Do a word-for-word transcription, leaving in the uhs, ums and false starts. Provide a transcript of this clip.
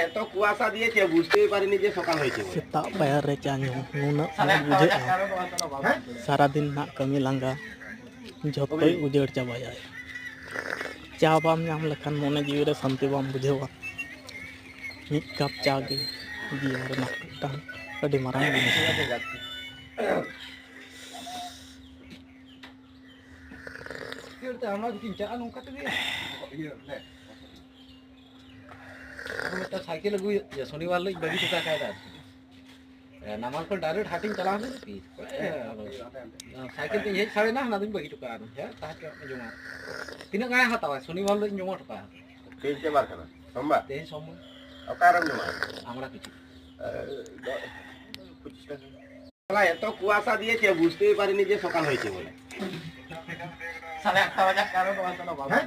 এত কুয়াশা দিয়েছে, বুঝতেই পারিনি যে সকাল হয়েছে বলে। ᱥᱮᱛᱟᱜ ᱯᱟᱭᱟᱨ ᱨᱮ ᱪᱟ ᱧᱩ ᱱᱩᱱᱟᱹᱜ ᱢᱚᱡᱽ ᱵᱩᱡᱷᱟᱹᱜᱼᱟ᱾ ᱥᱟᱨᱟᱫᱤᱱ ᱨᱮᱱᱟᱜ ᱠᱟᱹᱢᱤ ᱞᱟᱸᱜᱟ ᱡᱷᱚᱛᱚᱭ ᱩᱡᱟᱹᱲ ᱪᱟᱵᱟᱭᱟᱭ᱾ ᱪᱟ ᱵᱟᱢ ᱧᱟᱢ ᱞᱮᱠᱷᱟᱱ ᱢᱚᱱᱮ ᱡᱤᱣᱤ ᱨᱮ ᱥᱟᱱᱛᱤ ᱵᱟᱢ ᱵᱩᱡᱷᱟᱹᱣᱟ᱾ ᱢᱤᱫ ᱠᱟᱯ ᱪᱟ ᱜᱮ ᱡᱤᱭᱚᱱ ᱨᱮᱱᱟᱜ ᱢᱤᱫᱴᱟᱝ ᱟᱹᱰᱤ ᱢᱟᱨᱟᱝ ᱡᱤᱱᱤᱥ ᱠᱟᱱᱟ᱾ ᱪᱮᱫ ᱛᱮ ᱟᱢ ᱡᱩᱫᱤᱢ ᱪᱟᱞᱟᱜᱼᱟ ᱱᱚᱝᱠᱟ ᱛᱮᱜᱮ? ᱟᱫᱚ ᱢᱤᱫᱴᱟᱝ ᱥᱟᱭᱠᱮᱞ ᱟᱹᱜᱩᱭ ᱦᱩᱭᱩᱜ ᱛᱤᱧᱟ, ᱥᱚᱱᱤᱵᱟᱨ ᱦᱤᱞᱳᱜ ᱤᱧ ᱵᱟᱹᱜᱤ ᱦᱚᱴᱚ ᱠᱟᱜ ᱠᱷᱟᱡ ᱫᱚ ᱟᱨᱠᱤ᱾ ᱱᱟᱢᱟᱞ ᱠᱷᱚᱱ direct ᱦᱟᱴᱤᱧ ᱪᱟᱞᱟᱣ ᱞᱮᱱᱟ ᱛᱤᱥ? ᱥᱟᱭᱠᱮᱞ ᱛᱮᱧ ᱦᱮᱡ ᱥᱟᱲᱮᱱᱟ, ᱦᱟᱱᱟ ᱫᱚᱧ ᱵᱟᱹᱜᱤ ᱦᱚᱴᱚ ᱠᱟᱜᱼᱟ, ᱦᱮᱸ, ᱛᱟᱦᱮᱸ ᱦᱚᱪᱚᱣᱟᱜ ᱢᱮ ᱡᱚᱢᱟ᱾ ᱛᱤᱱᱟᱹᱜ ᱜᱟᱱᱮ ᱦᱟᱛᱟᱣᱟ? ᱥᱚᱱᱤᱵᱟᱨ ᱦᱤᱞᱳᱜ ᱤᱧ ᱡᱚᱢᱟ ᱦᱚᱴᱚ ᱠᱟᱜᱼᱟ᱾ ᱛᱮᱦᱮᱧ ᱪᱮᱫ ᱵᱟᱨ ᱠᱟᱱᱟ? ᱥᱳᱢᱵᱟᱨ? ᱛᱮᱦᱮᱧ ᱥᱳᱢᱵᱟᱨ᱾ ᱚᱠᱟᱨᱮᱢ ᱡᱚᱢᱟ? ᱟᱢᱲᱟ ᱠᱤᱪᱷᱩ᱾ ᱯᱚᱸᱪᱤᱥ ᱴᱟᱠᱟ᱾ ᱥᱟᱞᱟ, ᱮᱛᱚ ᱠᱩᱣᱟᱥᱟ ᱫᱤᱭᱮ ᱪᱮᱫ ᱵᱩᱡᱽᱛᱮ ᱯᱟরিনি যে সকাল হয়েছে বলে। সাড়ে আটটা বাজার কারণ তোমার কোনো বাবা হ্যাঁ?